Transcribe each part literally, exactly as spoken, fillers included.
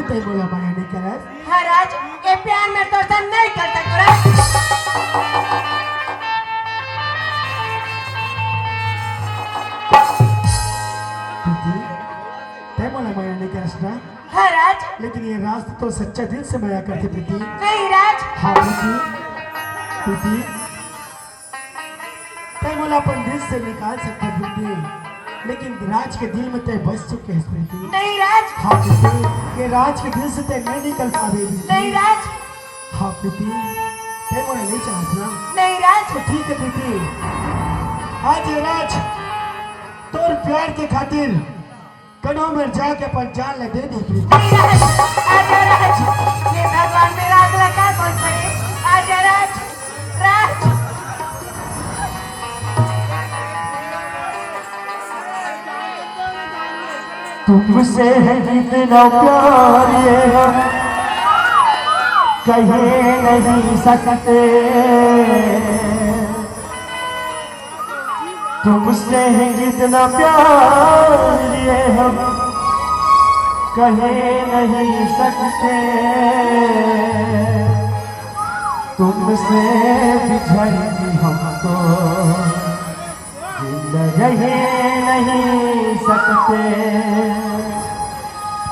तैं मोला मया नइ करस। हाँ राज, ये प्यार मैं तोर संग नइ कर सकंव राज। प्रीति, तैं मोला मया नइ करस ना? हाँ राज। लेकिन ये राज तो सच्चा दिल से मया करथे प्रीति। नहीं राज। हाँ प्रीति, प्रीति, तैं मोला अपन दिल से निकाल सकथस प्रीति, लेकिन राज के दिल में तैं बस चुके हस प्रीति। नहीं राज। हाँ प्रीति, ये राज के दिल से तैं नइ निकल पाबे प्रीति। नहीं राज। हाँ प्रीति, तैं मोला नइ चाहस ना? नहीं राज। तो ठीक हे प्रीति, आज ये राज तोर प्यार के खातिर कनो मेर जाके अपन जान ला दे दे प्रीति। नहीं राज, आजा राज, ये भगवान मेर आग लगा कौन पड़े, आजा राज, राज। तुमसे है इतना प्यार ये हम कह नहीं सकते। तुमसे है इतना प्यार ये हम कह नहीं सकते। तुमसे बिछड़ के हम तो जिंदा रह नहीं सकते।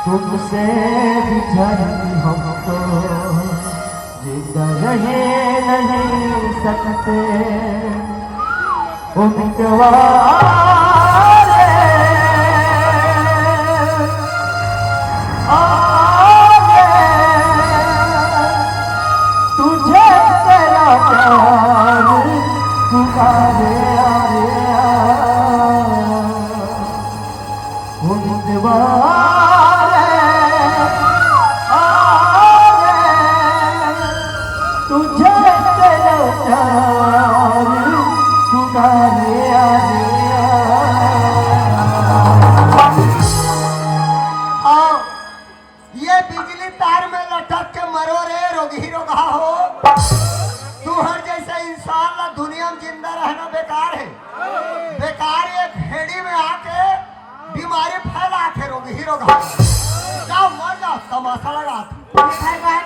तुमसे बिछड़ के हम तो जिंदा रह नहीं सकते। ओ मितवा रे, आ रे, तुझे तेरा प्यार पुकारे, आ रे, आ। ओ मितवा रे, आ रे, तुझे तेरा प्यार पुकारे, आ रे, आ। आओ, ये बिजली तार में लटक के मरो रे, रोगही रोगहा हो। तुहर जैसे इंसान ला दुनिया में जिंदा रहना बेकार हे। बेकार ये भेड़ी में आके बीमारी फैलाथे, रोगही रोगहा। जा मर जा, तमाशा लगाथे। भगवान,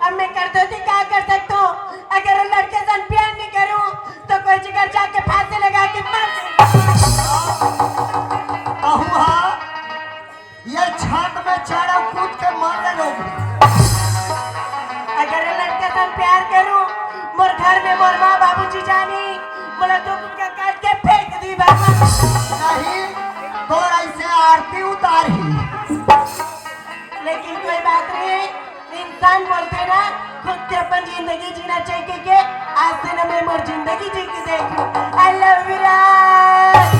अब मैं कर दो थी, का कर सकता हूँ? अगर वो लड़के से प्यार नहीं करूँ, तो कोई जगह जाके फांसी लगा के मर जाऊँ। कहूँ हाँ, ये छत में चढ़ कूद के मर ले रोगही। अगर वो लड़के से प्यार करूँ, मोर घर में मोर माँ बाबूजी जानी, मोला दो मुक्का काट के फेंक दी बाबा। नहीं, तोर ऐसे आरती उतारही। लेकिन कोई बात नहीं, इंसान बोलथे ना, खुद के अपन जिंदगी जीना चाहिए के, आज से ना मैं मोर जिंदगी जी के देखूं। I love you राज।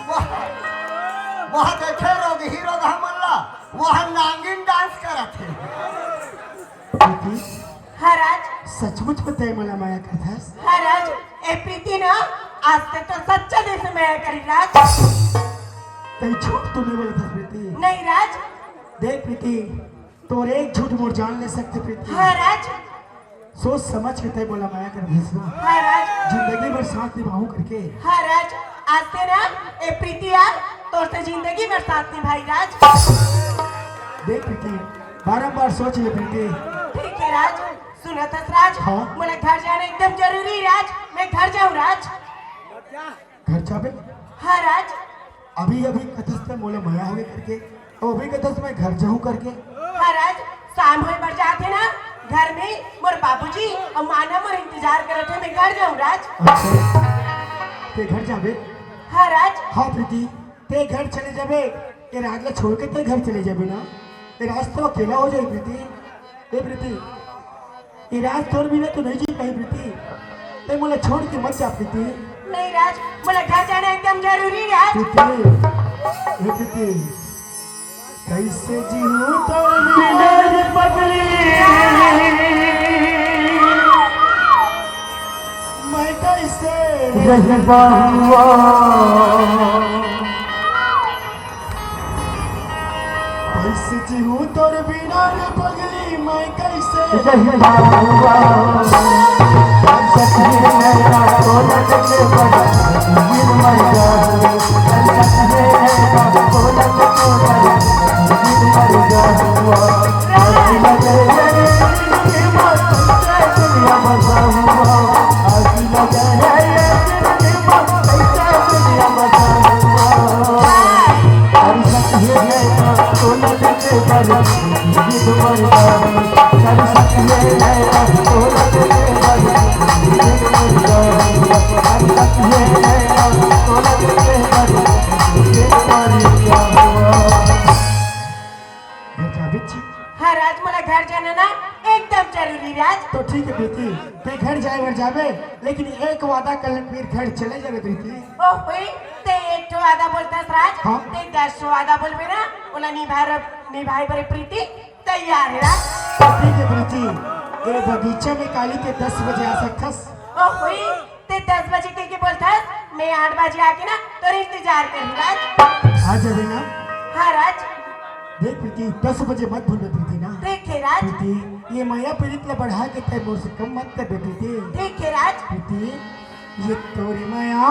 वाह, वाह, देखे रोगही रोगहा मन ला, वह नांगिन डांस करत हे। प्रीति, हाँ राज। सचमुच में तैं मोला मया करथस? हाँ राज, ए प्रीति ना, आज से तो सच्चा दिल से मया करी राज। तैं झूठ तो नहीं बोलथस प्रीति? नहीं राज। देख प्रीति, तोर एक झूठ मोर जान ले सकथे प्रीति। हाँ राज। सोच समझ के तैं मोला मया करथस ना। हाँ राज। जिंदगी भर साथ निभाहूं करके। हाँ राज, आज से ना ए प्रीति आ तोर से जिंदगी भर साथ निभाही राज। देख प्रीति, बारंबार सोच ले प्रीति। ठीक हे राज, सुनथस राज। हाँ। मोला घर जाना एकदम जरूरी हे राज, मैं घर जाहूं राज। घर जाबे? हाँ राज। अभी अभी कथस तैं मोला मया होगे करके, अउ अभी कथस मैं घर जाहूं करके। हाँ राज, शाम होय बर जात हे ना, घर में मोर बाबूजी अउ माँ ना मोर इंतजार करत हे, मैं घर जाहूं राज। अच्छा, तैं घर जाबे? हाँ राज। हाँ प्रीति, तैं घर चले जाबे, ए राज ला छोड़ के तैं घर चले जाबे ना, ए राज तो अकेला हो जाही प्रीति। ए प्रीति, ए राज तोर बिना तो नहीं जी पाही प्रीति। तैं मोला छोड़ के मत जा प्रीति। नहीं राज, मोला घर जाना एकदम जरूरी राज। प्रीति, ए प्रीति, कैसे जीऊँ तोर बिना रे पगली? मैं कैसे रही बाबुआ? कैसे जीऊँ तोर बिना रे पगली, मैं कैसे रही बाबुआ? सखी नैना तोला के बड़ा गिर मर जाऊँ। सखी नैना तोला के बड़ा गिर मर जाऊँ। आग लगे है ये दिल में, कैसे दुनिया बसाऊँ। आग लगे है ये दिल में, कैसे दुनिया बसाऊँ। घर जाबे जी। हाँ राज, मोला घर जाना ना एकदम जरूरी राज। तो ठीक है प्रीति, ते घर जाए बर जाबे, लेकिन एक वादा कर ले, फिर घर चले जाबे प्रीति। ओ हुई, ते एक ठो वादा बोलथस राज, हाँ। ते दस ठो वादा बोलबे ना, ओला निभाए बर, निभाए बर प्रीति तैयार है राज। तो ठीक है प्रीति, ए बगीचा में काली ते दस बजे आ सकथस। ओ हुई, ते दस बजे के, के बोलथस, मैं आठ बजे आके ना तोर इंतजार करूँ राज। आ जाबे ना? हाँ राज। देख प्रीति, दस बजे मत भूलबे प्रीति ना। ठीक है राज। प्रीति, ये मया पीरित ला बढ़ा के तय मोर से कम मत करबे प्रीति। ठीक है राज। प्रीति, ये तोरी मया।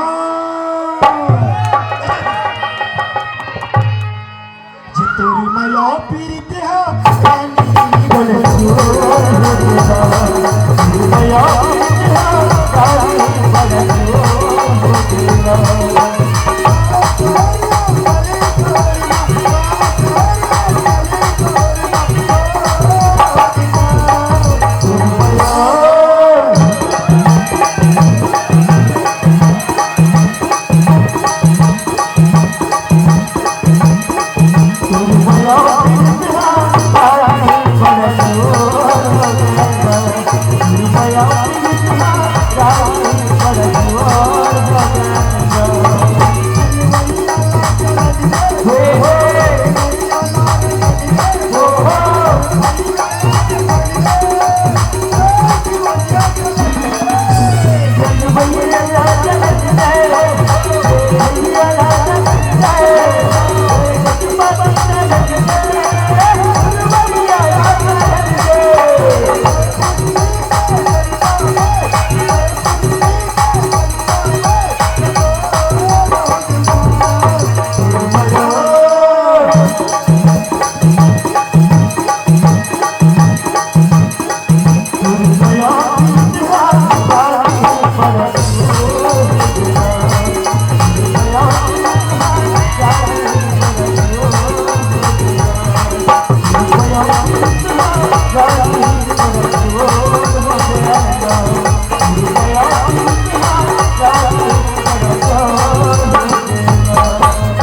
जे तोरी मया पीरित हा, रानी बोले चोर हो गेला। मया पीरित हा, रानी बोले चोर हो गेला।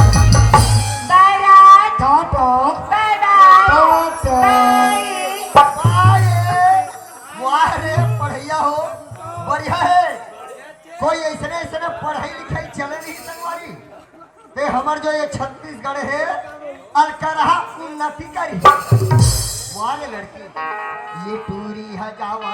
बाय राज। टाटा। बाय बाय। टाटा। बाय। बाय। वाह रे पढ़ैया हो, बढ़िया है। कोई ऐसने ऐसने पढ़ाई लिखाई चले नहीं संगवारी। ते हमर जो ये छत्तीसगढ़ है, अलकरहा उन्नति करी। वाह रे लड़की, ये टूरी हजावा।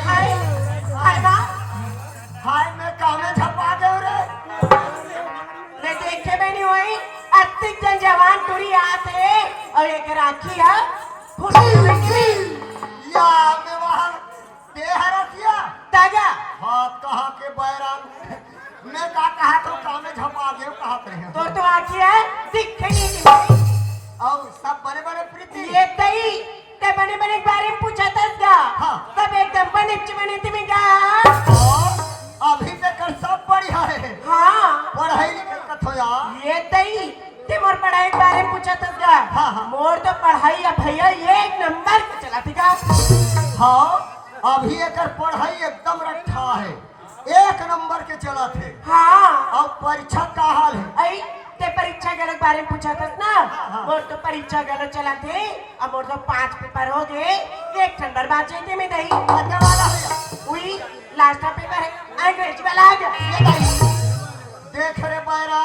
हाय, हाय बा। हाय, मैं कामे झपा देव रे। मैं देखे भी नहीं होई, अतिक जन जवान टूरी आत हे, अउ एक राखी है, फुटी निकली। या, मैं वहाँ दे हरसिया। ताजा। हाँ, कहाँ के बैराम। मैं का कहा तो कामे झपा देव कहत रहे। तोर तो आँखी है, दिखे नहीं। अउ सब बने बने प्रीति। ये तई, ते बने बने के बारे में पूछा तस गा। हाँ। सब एकदम बने च बने तिमी गा। हाँ, अभी तक सब बढ़िया है। हाँ। पढ़ाई लिखाई कथो यार। ये तई, ते मोर पढ़ाई के बारे में पूछत हस गा? हाँ, हाँ। मोर तो पढ़ाई अब भैया एक नंबर के चलत हे गा। हाँ, अभी एकर पढ़ाई एकदम रट्ठा हे, एक नंबर के चलत हे। हाँ। अब परीक्षा का हाल हे? अई, ते परीक्षा घलो के बारे में पूछत हस ना? हाँ, हाँ। मोर तो परीक्षा घलो चलत हे, अब मोर तो पांच पेपर हो गे, एक ठन बर बांचे हे ते में दई। आगे वाला हे। उही, लास्ट पेपर हे, अंग्रेजी वाला आ गे। ये दई। देख रे बैरा,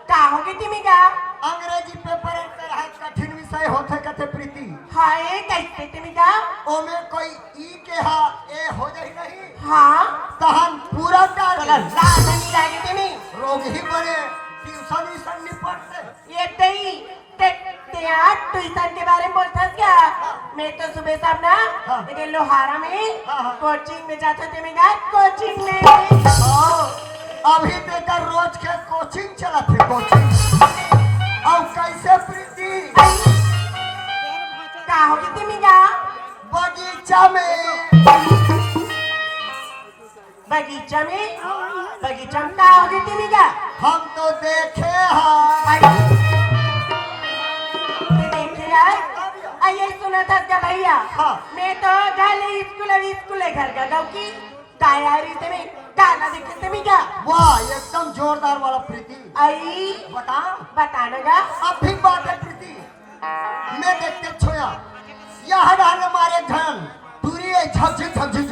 का होगे तिमी गा? अंग्रेजी पेपर अंतर हे, कठिन विषय होथे कथे प्रीति। हाय, कइसे तिमी गा? ओमे कोई ई के हा ए हो जाही नहीं। हाँ। तहन पूरा डार तोला दे। लाज नहीं लागे तिमी। रोगही बने, ट्यूशन व्यूशन नहीं पढ़ते। ये तई, ते, ते आज ट्यूशन के बारे में बोलथस क्या? मैं तो सुबह शाम ना, हाँ। लेकिन लोहारा में हाँ, हाँ। कोचिंग में जाथों ते में गा, कोचिंग में। हाँ, अभी तेकर रोज के कोचिंग चलत हे, कोचिंग। अउ कइसे प्रीति? का होगे तिमी गा? बगीचा में। बगीचा में? बगीचा में का होगे तिमी गा? हम तो देखे हैं। अरे, ते देखे हस? अई, ये सुनत हस का भैया? हाँ। मैं तो घर ले स्कूल, अभी स्कूल ले घर का गाँव की। का यार, इतने गाना देखे ते मी गा? वाह, एकदम जोरदार वाला प्रीति। अई। बता। बता ना गा। अब भी बात हे प्रीति। मैं देखते छोया, यह डाल मारे धन, टूरी हे झपझी झपझी।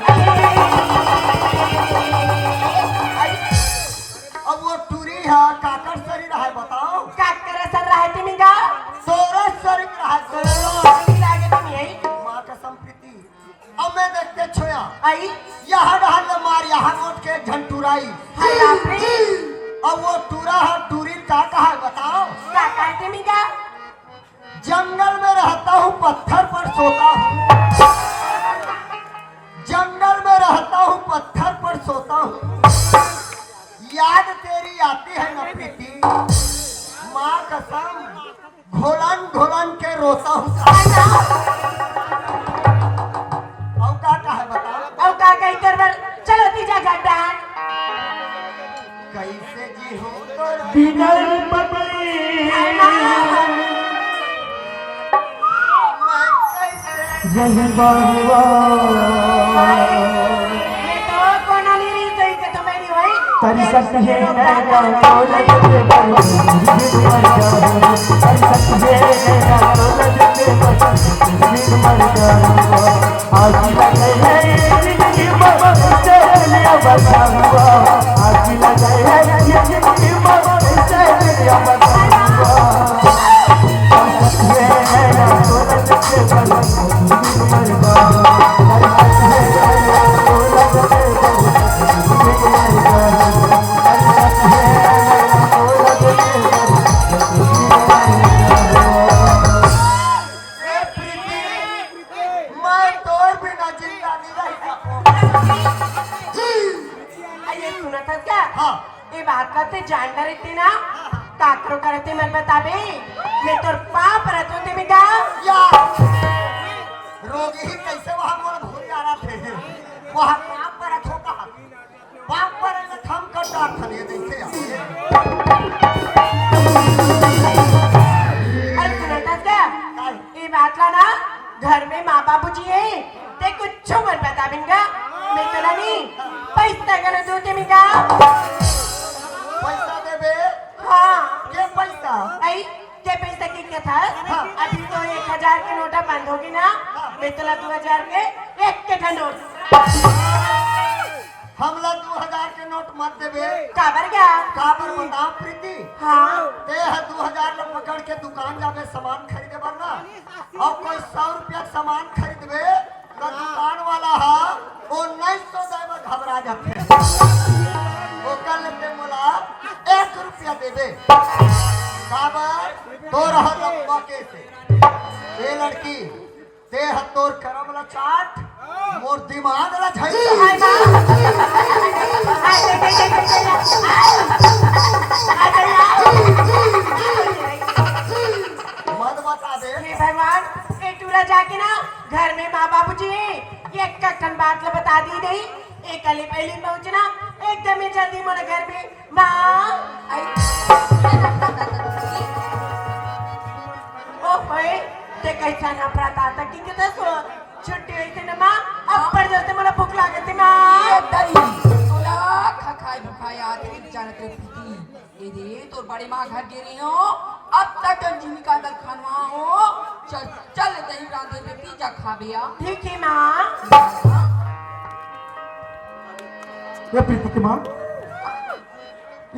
अब वो टूरी हे, काकर सरीर हे, बताओ। काकर सरीर हे तिमी गा? तोरा सरीर हे, तोरा। सरीर लागे तिमी हे। माँ कसम प्रीति। अब मैं देखते छोया। अई। यह डाल मार, यह नोट के एक झन टूरा हे। हाय बाप रे। अब वो टूरा हे, टूरी का कहा हे, बताओ। का कहा हे तिमी गा? जंगल में रहता हूँ, पत्थर पर सोता हूँ। जंगल में रहता हूँ, पत्थर पर सोता हूँ। याद तेरी आती है न प्रीति, माँ कसम, घोलन घोलन के रोता हूँ। अउ का कहा हे बताओ? अउ का कही तोर बर? चलो तीजा घाट डाहर। कइसे जी हो तोर बिना रे पगली। मैं कइसे जही बाबुआ। ये तो कोनो नहीं रही, सही से तो मैं नहीं हुई। तरी सत हे नैना तोला जते बल, तरी सत हे नैना तोला जते बल, आगी लगे है जिंदगी में, चलिया बसाऊंगा। आगी लगे है जिंदगी में, चलिया बसाऊंगा। ए प्रीति, मैं तोर बिना जिंदा नहीं रह सकूं। अरे सुनत हस का? हाँ। ए बात ला ते जान डरे ते ना, काकरो करते मत बताबे, मैं तोर पाँव परत हों ते में गा। या, रोगही कइसे वहाँ मोर भूल जा रहा थे, वहाँ पाँव परत हों का? बाप पर अगर थम कर डांट खलिए देखे आ। अरे सुनत हस का? काय? ए बात ला ना, घर में माँ बाबूजी हे, ते कुछ मत बताबिन गा। मैं तोला नी पैसा घलो दूँ ते में गा। पैसा देबे? हाँ। के पैसा? अई, के पैसा के कथस? हाँ। अभी तो एक हजार के नोटा बंद होगे ना, हाँ। मैं तोला दू हजार के एक के ठन नोट। हमला दू हजार के नोट मत देबे। काबर गा? काबर बताओ प्रीति? हाँ। ते ह दू हजार ल पकड़ के दुकान जाबे सामान खरीदे बर ना, अउ कोई सौ रुपया के सामान खरीदबे, त दुकान वाला ह उन्नीस सौ दे बर घबरा जाथे। ओकर ले ते मोला एक रुपया देबे। काबर? तोर ह लंबा केस हे। ए लड़की, ते ह तोर करम ल चाट, मोर दिमाग ल झंझट। मत बता दे। हे भगवान, ए टूरा जाके ना घर में माँ बाबूजी हे, एक ठन बात ल बता दी नहीं। ए कली पहली पहुँचना, एकदम ही जल्दी मोर घर में माँ, आई। ऐसा ना पड़ता था कि कितने सो छुट्टी हुई थी ना माँ। अब पर जैसे मला भूख लागे थी माँ। ये दही तोला खा खाए भुखाए आते जानत रे प्रीति। ए दे, तोर बड़े माँ घर गे रहे हो, अब तक जन जिमी का दल खानवा हो। चल, चल, दही रांधे पे पिज्जा खा बे आ। ठीक है माँ। ये प्रीति के माँ,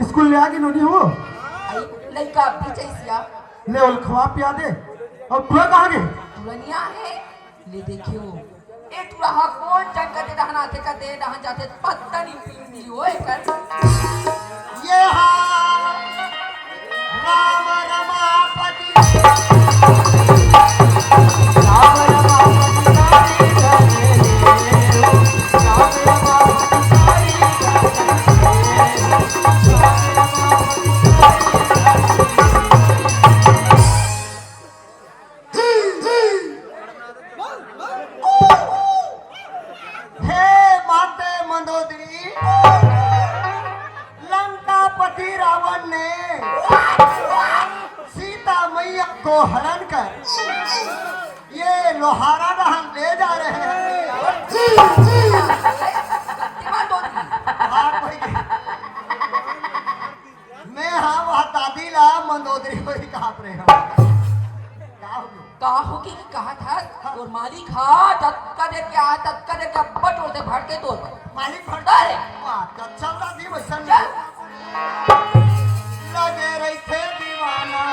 स्कूल ले आगे नोनी हो? आई, लइका भी चाहिए सिया। ले ओल खवा पिया दे। और टुरा कहाँ गे? टुरा नहीं आ है। ले देखियो, ए टुरा हा कोन जगह दे डहन आथे, कते डहन जाथे, पता नहीं पिंडी होए कर। ये हा राम रमापति। राम रमापति। हे माते मंदोदरी, लंकापति रावण ने सीता मैया को हरण कर ये लोहारा डहन ले जा रहे हैं। हाँ भाई। मैं हाँ वह दादी ला मंदोदरी होई कहत रहे हो। का हो गयो? का हो कि कहत हस? हाँ। तोर मालिक हा ततका देर के आ, ततका देर के अब्बा टोल से भड़के तोर पर। मालिक भड़के? अरे! वाह, तो चल दादी वैसन चल। लगे रहिथे दीवाना।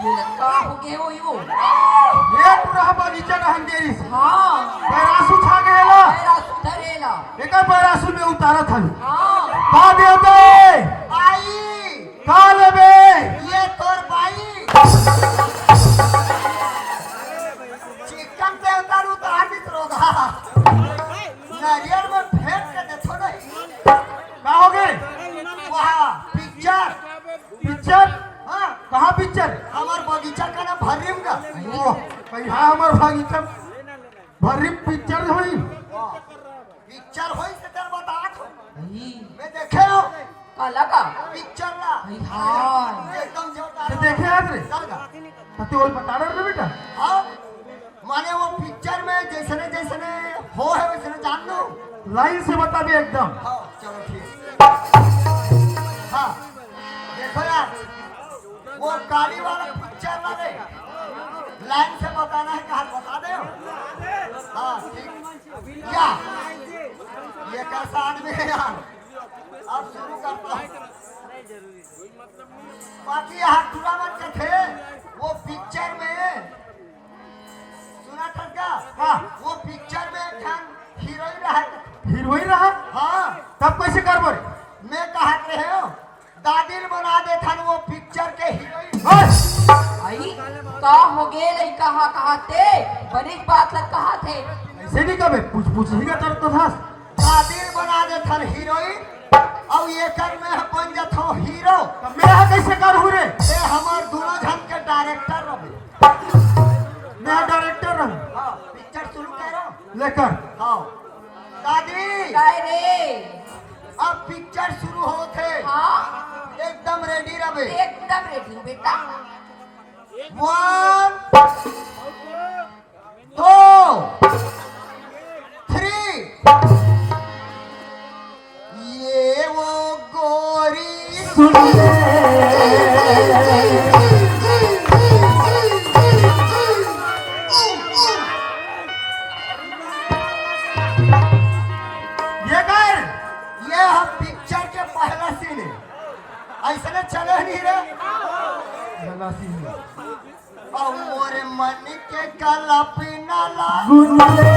ये का हो गे हो यो? ये टुरा बगीचा डहन गे रिहिस। हाँ। पैराशूट आ गे एला। पैराशूट धरे एला। एकर पैराशूट में उतारत हन। हाँ। का देवते? आई। का लेबे? ये तोर बाई। चिकन देवता रू उतार दिस रोगा। नरियर में फेंक के देखो नहीं। का हो गे? वहाँ पिक्चर। पिक्चर? हाँ। कहाँ पिक्चर? हमर बगीचा का ना भर्री में का। ओ, कहीं हाँ हमर बगीचा भर्री पिक्चर होई। हाँ। पिक्चर होई से तेरे बता दो। नहीं। मैं देखे हो। काला का? पिक्चर ना। नहीं, हाँ। एकदम जोरदार। तो देखे आज रे? चल गा। तो तू बोल बता रहा रे बेटा? हाँ। माने वो पिक्चर में जैसने जैसने हो है वैसने जान लो। लाइन से बता दे एकदम। हाँ, चलो ठीक। हाँ, देखो यार, वो काली वाला पिक्चर वाले लाइन से बताना है, कहा बता दे। हाँ, ठीक। क्या? ये कैसा आदमी है यार? अब शुरू करता हूँ। बाकी यहाँ टूर्नामेंट के थे, वो पिक्चर में सुना था क्या? हाँ। वो पिक्चर में एक ठन हीरोइन रहा। हीरोइन रहा? हाँ। तब कैसे करबो रे? मैं कहा रहे हो, दादिल बना दे थन वो पिक्चर के हीरोइन। बस। आई, का हो गे लइका हा कहा ते? बने बात लग कहा थे। ऐसे नहीं कबे, पूछ पूछ ही का तरत तो था। दादिल बना दे थन हीरोइन। अउ एकर में बन जाथो हीरो। त मैं ह कइसे करहूं रे? ए हमर दूनों झन के डायरेक्टर रहे। मैं ह डायरेक्टर रहूं। हां, पिक्चर शुरू करो। लेकर। हां। दादी। काय रे? अब पिक्चर शुरू होत हे। हां। एकदम रेडी रहे। एकदम रेडी हूं बेटा। वन, दो, थ्री। ये वो गोरी सुन ले। ये गाय, ये हम पिक्चर के पहला सीन हे। अइसने चले नहीं रे। पहला सीन हे। अउ मोरे मन के कल्पना ला। गुन ले।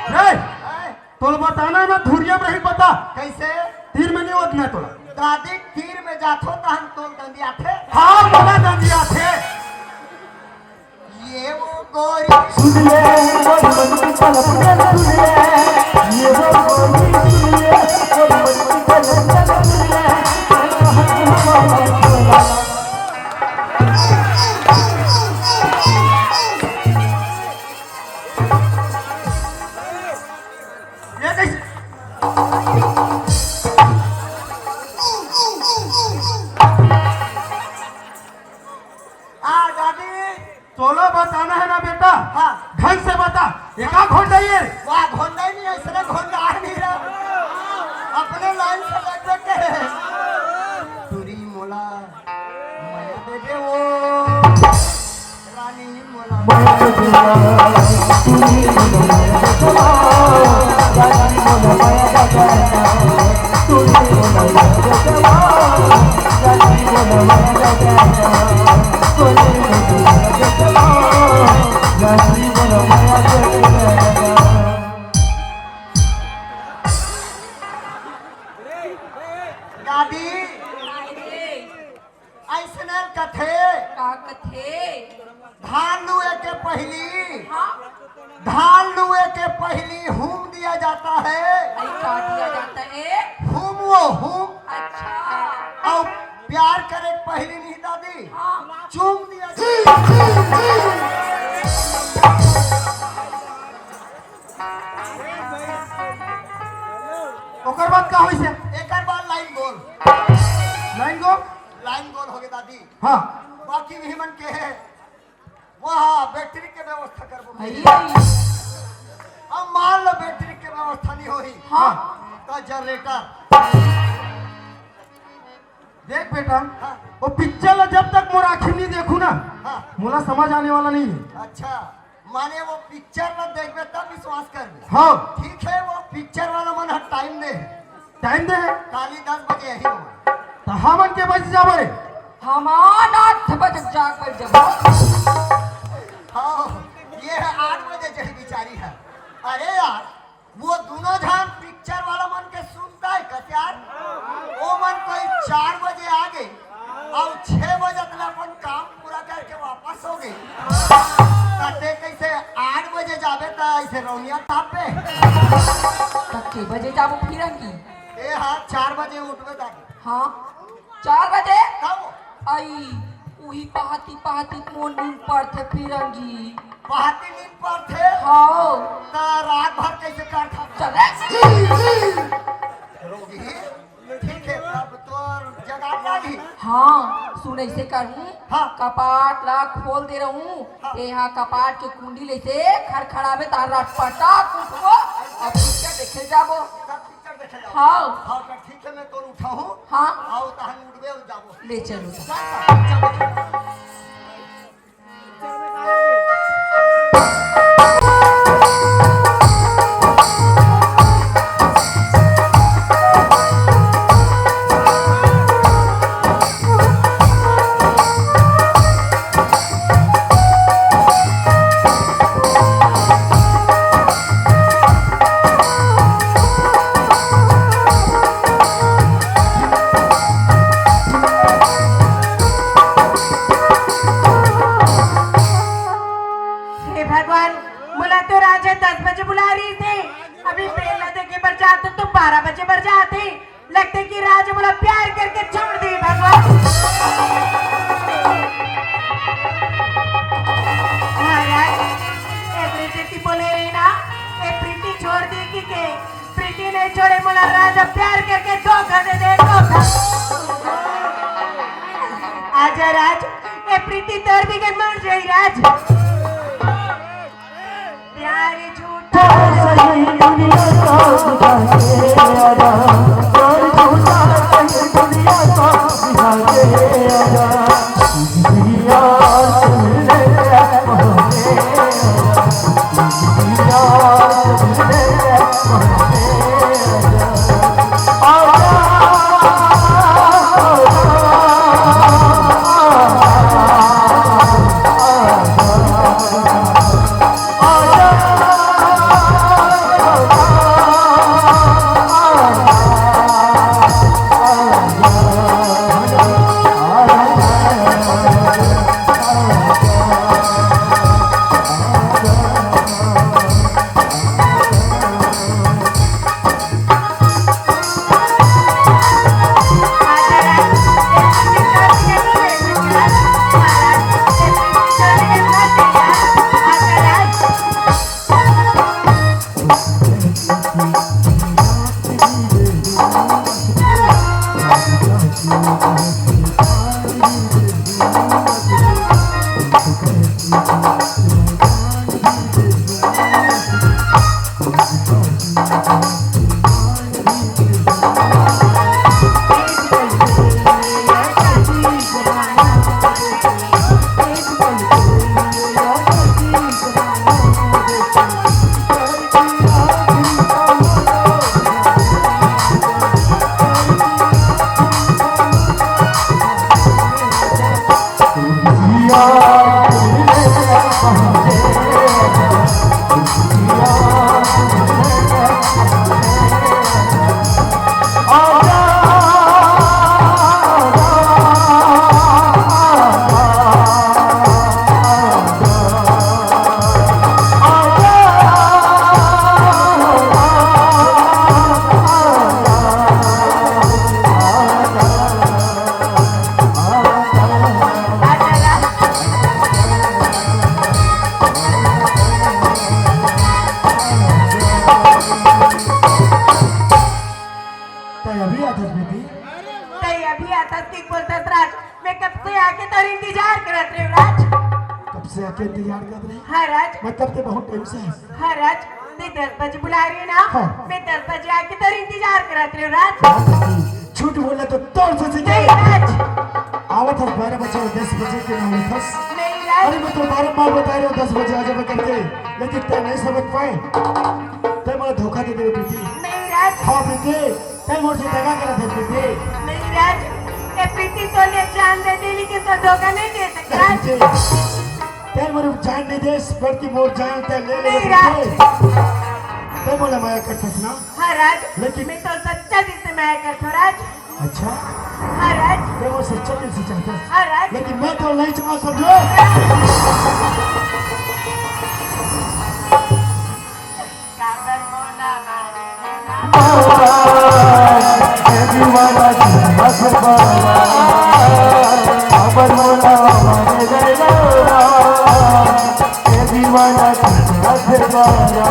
रे, हैं? तोला बताना ना, धुरिया में रही बता। कइसे? तीर में नहीं होत ना तोला। दादी तीर में जाथो त हम तोल दंदियाथे। हां, मोला दंदियाथे। ये वो गोरी। सुन ले, गोरी मन की कल्पना सुन ले। ये वो गोरी सुन ले, गोरी मन की कल्पना सुन ले। ये कइसे? आ, दादी। तोला बताना हे ना बेटा? हां। ढंग से बता। ये का घोंडा ये? वाह, घोंडा ही नहीं, अइसने घोंडा आ नहीं रहा। अपने लाइन से लगबे के। टूरी मोला मया दे दे वो। रानी मोला मया दे दे वो। टूरी मोला मया दे दे वो। रानी मोला मया दे दे वो। टूरी मोला मया दे दे वो। रानी मोला मया दे दे वो। टूरी मोला मया दे दे वो। रानी मोला मया दे दे वो। दादी, अइसने कथे। का कथे? धान लुए के पहिली, हां। धान लुए के पहिली हूम दिया जाता है। अई का दिया जाता है? हूम, वो हूम। अच्छा। अउ प्यार करे के पहिली नहीं दादी, हां। चूम दिया जाता है। ओकर बाद का होइस हे? एकर बाद लाइन गोल। लाइन गोल? लाइन गोल होगे दादी। हां। बाकी भी मन के हे, वहां बैटरी के व्यवस्था करबो। अरे। अब मान लो बैटरी के व्यवस्था नहीं होही, हां। त जनरेटर। देख बेटा, हां। वो पिक्चर ला जब तक मोर आँखी में नहीं देखूं ना, हां। मोला समझ आने वाला नहीं है। अच्छा, माने वो पिक्चर ला देखबे तब विश्वास करबे। हां। ठीक है, वो पिक्चर वाला मन ह टाइम दे हे। टाइम दे हे? काली दस बजे यही हो। त हमन के बजे जाबो रे? हमन आठ बजे जाग बइठ जाबो। हां, ये है आठ बजे जही बिचारी है। अरे यार, वो दूनों झन पिक्चर वाला मन के सुनता है कस यार? वो मन कोई चार बजे आ गे अउ छह बजे तक अपन काम पूरा करके वापस हो गे। त ते कइसे आठ बजे जाबे त अइसे रौनिया तापे? त के बजे जाबो फिरंगी? ए हाँ, चार बजे उठबे दादी। हाँ, चार बजे? तब? अई, उही पहाती पहाती मोर नींद पड़थे फिरंगी। पहाती नींद पड़थे? हाँ। त रात भर कइसे काटथा? चले। रोगी, ठीक हे, तब तोर जगात लागही। हाँ, सुन अइसे करहूँ, हाँ। कपाट ला खोल दे रहूँ, हाँ। ए हा कपाट के कुंडी ले से खड़खड़ाबे त रटपटा उठबो, अब पिक्चर देखे जाबो। तब पिक्चर देखे जाबो। हाँ। हाँ, त ठीक हे, मैं तोर उठाहूँ। हाँ। अउ तहन उठबे अउ जाबो। ले चलो। चल, चल, चल। छोड़े मोला राज, अब प्यार करके धोखा दे दे, धोखा। आजा राज, ए प्रीति तोर बिगर मर जाई राज। प्यार झूठा। तै अभी आथस बेटी? तै अभी आथस के बोलथस राज, मैं कब से आके तोर इंतजार करत रहे राज। कब से आके इंतजार करत रहे? हाँ राज। मतलब तै बहुत टाइम से है। हाँ राज, तै दस बजे बुला रहे ना? हाँ। मैं दस बजे आके तोर इंतजार करत रहे राज। झूठ बोला तो तोर से सीखे। नहीं राज। आवत हस बारह बजे और दस बजे के ना आवत हस। नहीं राज। अरे मैं तो बारम्बार बता रहे हूँ दस बजे आ जावे करके, लेकिन तै नहीं समझ पाए। तै मोला धोखा दे देवे प्रीति। नहीं राज। हाँ प्रीति, तै मोर से दगा करत हस प्रीति। नहीं राज, ए प्रीति तोला जान दे दे लेकिन तोला धोखा नहीं दे सकत राज। प्रीति, तै मोर जान नहीं देस, बल्कि मोर जान तै ले ले नहीं राज। प्रीति। तै मोला मया करत हस ना? हाँ राज, लेकिन मैं तो सच्चा दिल से मया करत हूँ राज। अच्छा? हाँ राज। तै मोर सच्चा दिल से चाहत हस। हाँ राज। लेकिन मैं तो नहीं चाहत समझे। काबर मोला मारे ना। ए दीवाना तू हंस पाया, काबर मोला मारे ना। ए दीवाना तू हंस पाया।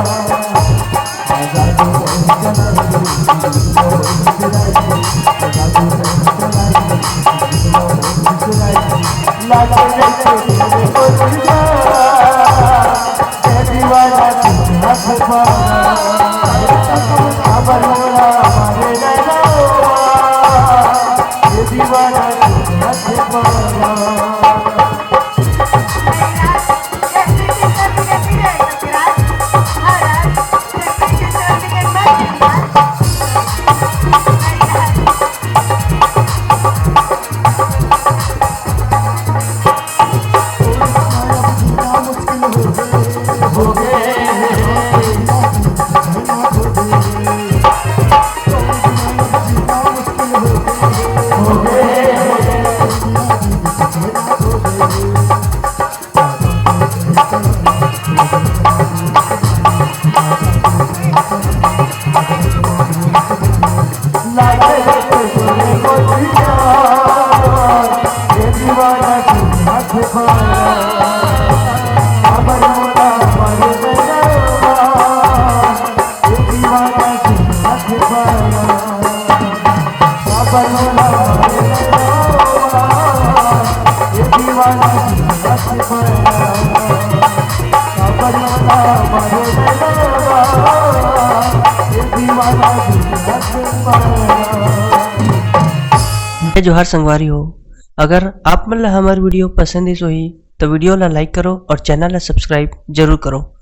जय जोहार संगवारी हो, अगर आप मन ला हमर video पसंद आइस होही तो video ला like करो और channel ला subscribe जरूर करो।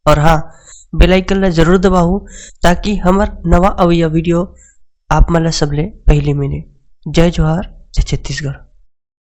और हाँ, bell icon ला जरूर दबाओ, ताकि हमर नवा अवइया video आप मन ला सबले पहली मिले। जय जोहार, जय छत्तीसगढ़।